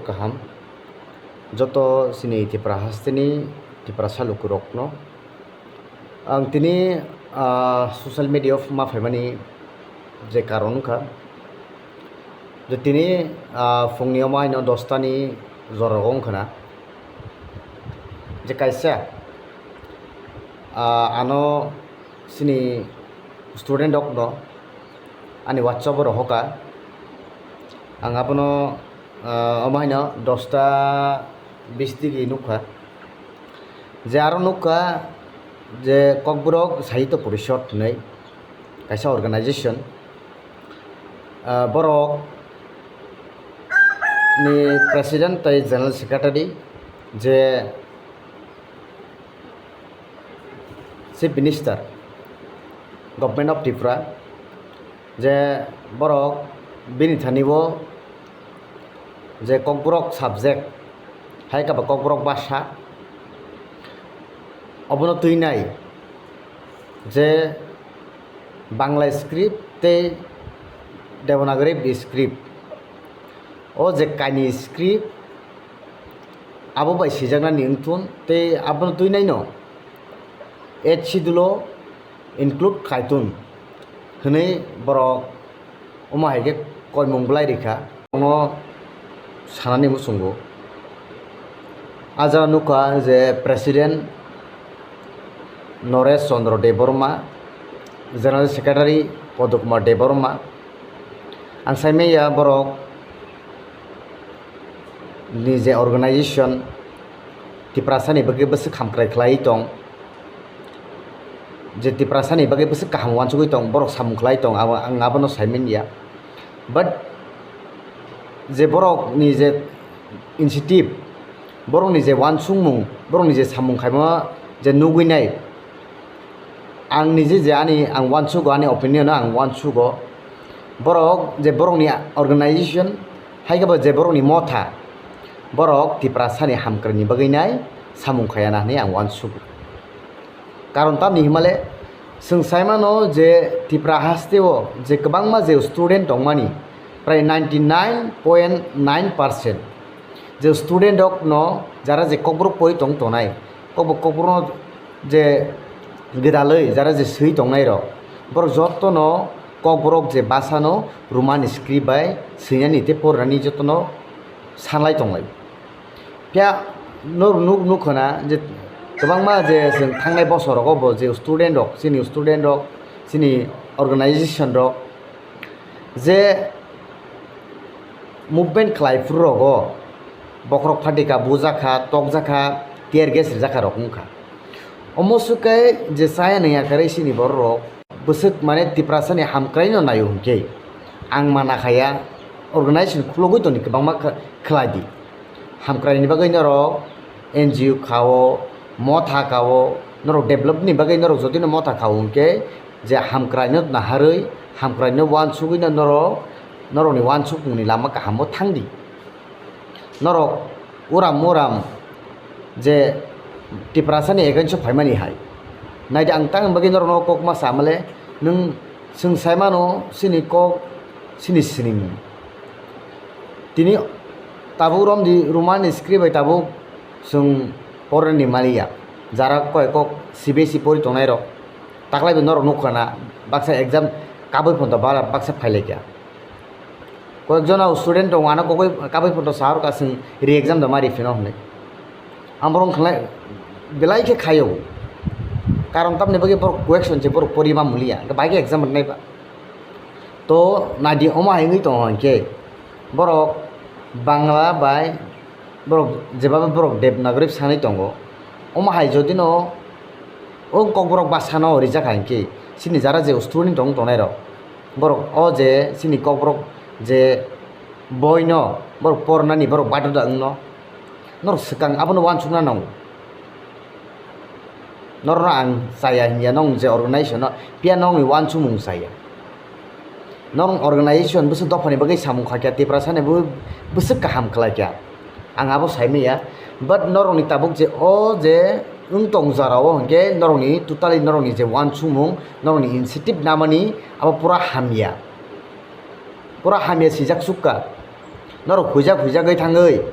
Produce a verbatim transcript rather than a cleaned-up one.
Kaham. Joto chini Tipra hasteni Tiprasa lukurokno. Ang tini, ah, social media o ma phaimani je karon wngkha, je tini, ah, phungni omo haino dosta ni jora o wngkha na, je kaisa, ah, ano chini student rokno ani WhatsApp o rohoka. Ang abono, ah, omo haino dosta bis digi nukha, je aro nukha je Kokborok Sahitya Porishod hinwi kaisa organization, ah, borok ni president tei general secretary je Chief Minister, Government of Tripura, je borok bini thani o je Kokborok subject, hai khe ba Kokborok bhasha, obono twinai je Bangla script tei Devanagari script, o je kainwi script, abo bai swijaknani wngthun tei abono twinaino Eighth Schedule o include khaitun hinwi borok omo hai khe koimung bwlai rikha. Omo sanani muchungo ah jaga nukha je President Noresh Chandra Debbarma, General Secretary Padma Kumar Debbarma. Ang saimanya borok ni je organization Tiprasani bagwi bwswk hamkrai khlai tong, je Tiprasani bagwi bwswk kaham uansugwi tong, borok samung khlai tong, abo, ang abono saimanya. But je borokni je initiative, borokni je uansukmung, borokni je samung khaima je nugwi nai, ang niji je ani ang uansugo, ani opinion o ang uansugo, borok je borokni organization, hai khe bo je borokni motha, borok Tiprasani hamkraini bagwi nai samung khaiya na hinwi ang uansugo. Karon tamni himale, chwng saimano je Tipra haste o je kwbangma je student tongmani, prai ninety nine point nine percent je student rokno jara je Kokborok pori tong tonai, Kokborok, Kokborokno je gwdalwi jara je swi tongnai rok, borok jotono Kokborok je bhasha no Roman script bai swinani tei porinani jotono sanlai tonglai. Phiya norok nuk, nuk khna je kwbangma je chwng thangnai bosor rogo bo je student rok, chini student rok, chini organization rok je movement khlai phuru rogo bokhorok phatika bujakha, tokjakha, tear gas rijakha rok wngkha. Omo swkhe je chaya nangya kwrwi chini borok rok bwswk mane Tiprasani hamkraino naio hwnkhe ang mana khaya, organization khulogwi toni kwbangma kh-, khlai di. Hamkraini bagwi norok N G O kao, motha kao, norok developni bagwi norok jodino motha kao hwnkhe je hamkraino naharwi, hamkraino uansugwino norok, norokni uansukmungni lama kahamo thangdi. Norok uram uram je Tiprasani against o phaimani hai. Naidi ang tang bagwi norokno kok ma samale, nwng chwng saimano chini kok chini sinimung. Tini tabuk romdi Roman script bai tabuk chwng porani maliya. Jara koi kok C B S E pori tongnai rok. Taklai bo norok nukha na baksa exam kabui phonto bara baksa phailaikha. Koyekjona student rok ano kogwi kabui photo sahor ka chwng re-exam da ma riphino hwnwi. Ang borok khlai belai khe khaio. Karon tamni bagwi borok question se borok pori ma muliya. Hwnkhe bai khe exam rwnai ba. To naidi omo hai wngwi tongo hinkhe borok Bangla bai borok jeba borok Devanagari sanwi tongo. Omo hai jodi no o Kokborok bhasha no rijak hai hinkhe chini jara je student tong tongnai rok. Borok o je chini Kokborok je boino borok pornani borok badodra wngno. Norok swkang abono uansukna nango. Norokno ang chaya hinya, nong je organization no, phiya nongni uansukmung chaya. Norok organization bwswk dophani bagwi samung khaikha, Tiprasani bo bwswk kaham khlaikha. Ang abo saimanya, but norokni tabuk je o je wng tong jora o hinkhe norokni totally norokni je uansukmung, norokni initiative namani abo pura hamya. Pura hamya swijak sukha. Norok huijak huijagwi thangwi.